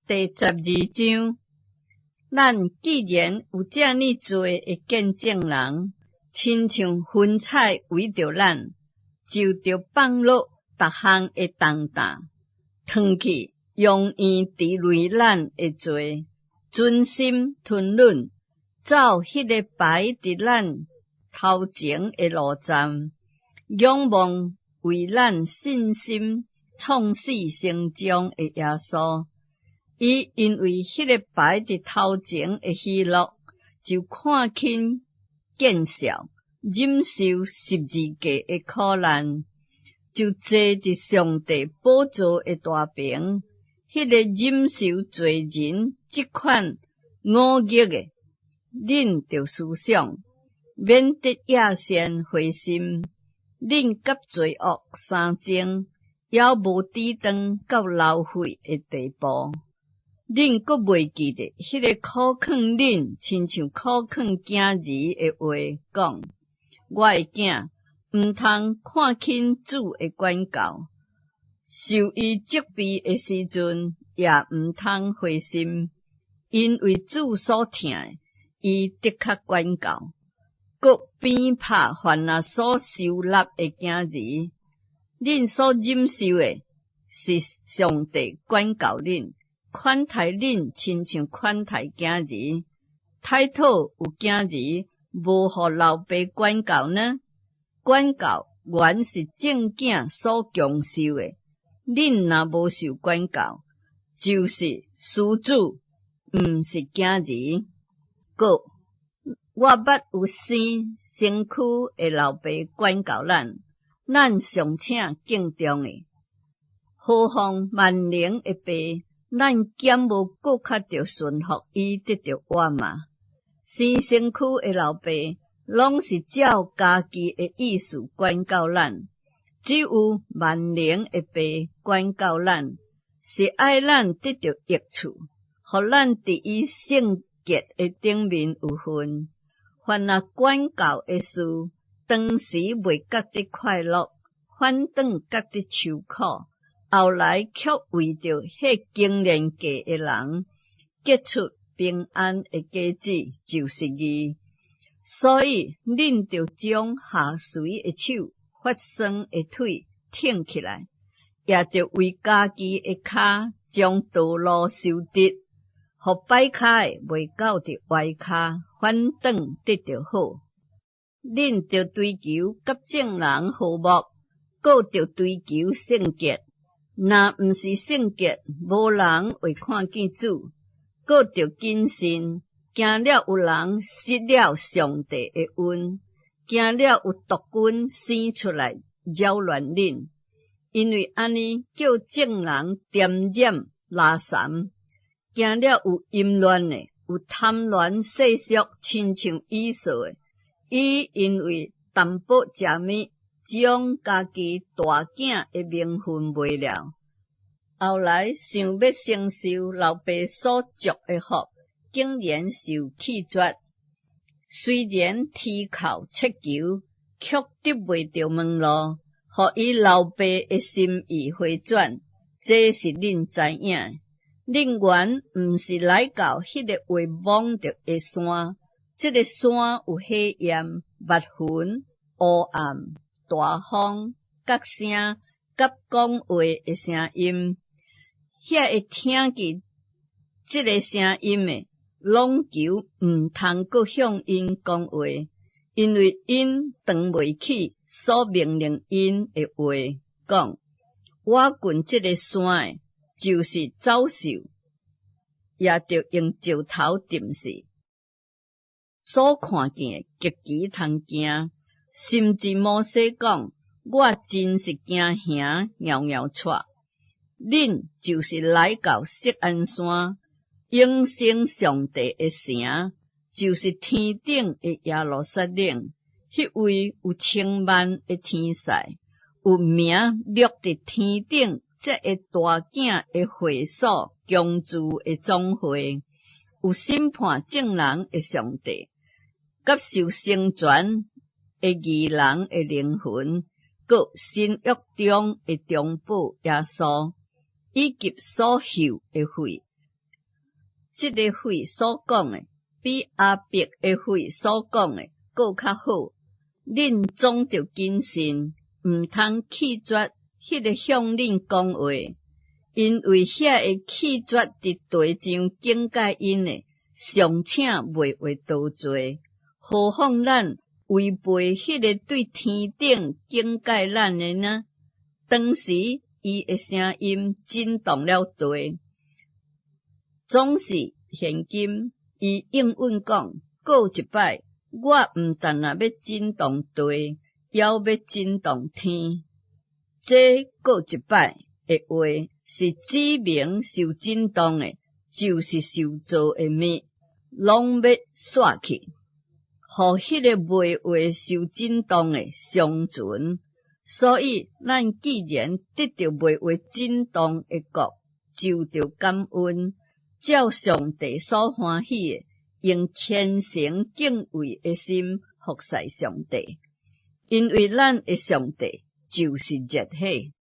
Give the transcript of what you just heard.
第12章，咱既然有遮爾濟的見證人，親像雲彩圍著咱，就著放落逐項的重擔，褪去永遠纏累咱的罪，專心吞忍，走彼个擺佇咱頭前的路站，仰望為咱信心創始成終的耶穌。伊因為彼个擺佇頭前的喜樂，就看輕見笑，忍受十字架的苦難，就坐佇上帝寶座的大爿。彼个忍受罪人這款忤逆的，恁著思想，免得野先灰心。恁佮罪惡相爭，猶無抵擋到流血的地步。恁閣袂記得彼个苦勸恁，親像苦勸囝兒的話，講：我的囝，毋通看輕主的管教，受伊責備的時陣，也毋通灰心，因為主所疼的，伊的確管教，閣鞭拍凡若所收納的囝兒。恁所忍受的，是上帝管教恁，款待恁，親像款待囝兒。太討有囝兒無予老爸管教呢？管教原是眾囝所共受的。恁若無受管教，就是嗣子，毋是囝兒。閣我捌有生身軀的老爸管教咱，咱尚且敬重的，何況萬靈的爸？咱敢無閣較著順服伊得著活嗎？生身軀的老爸，攏是照家己的意思管教咱；只有萬靈的爸管教咱，是愛咱得著益處，予咱佇伊聖潔的頂面有份。凡若管教的事，當時袂覺得快樂，反轉覺得愁苦。後來卻為著彼經練過的人，結出平安的果子，就是義。所以，恁著將下垂的手、發酸的腿挺起來，也著為家己的跤將道路修直，予擺跤的袂到佇歪跤，反轉得著好。恁著追求佮眾人和睦，閣著追求聖潔。若毋是聖潔，無人會看見主。閣著謹慎，驚了有人失了上帝的恩，驚了有毒菌生出來擾亂恁，因為按呢叫眾人沾染拉毘。驚了有淫亂的，有貪戀世俗，親像以掃的，伊因為淡薄食物，將家己大囝的名分賣了，後來想欲承受老爸所祝的福，竟然受棄絕。雖然啼哭切求，卻得袂著門路，予伊老爸的心意回轉。這是恁知影的。恁原毋是來到彼个會摸著的山，這个山有火焰、密雲、烏暗、大風、角聲、佮講話的聲音。遐會聽見這个聲音的，攏求毋通閣向𪜶講話，因為𪜶當袂起所命令𪜶的話，講：倚近這个山的，就是走獸，也著用石頭釘死。所看見的極其通驚，甚至摩西講：我真是驚嚇，搖搖掣。恁就是來到錫安山，永生上帝的城，就是天頂的耶路撒冷，彼位有千萬的天使，有名錄佇天頂這个大囝的會所強住的總會，有審判眾人的上帝，佮受成全的義人的靈魂，閣新約中的中保耶穌，以及所受的血，這个火所講的，比亞伯的火所講的閣較好。恁總著謹慎，毋通棄絕彼个向恁講話，因為遐个棄絕佇地上警戒𪜶的，尚且袂話多濟，何況咱違背彼个對天頂警戒咱的呢？當時伊的聲音震動了地，總是現今伊應允講，閣一擺，我毋但若欲震動地，猶欲震動天。這閣一擺的話，是指明受震動的，就是受造的物，攏欲煞去，予彼个袂話受震動的常存。所以，咱既然得著袂話震動的國，就著感恩，照上帝所歡喜的，用虔誠敬畏的心服侍上帝，因為咱的上帝就是熱火。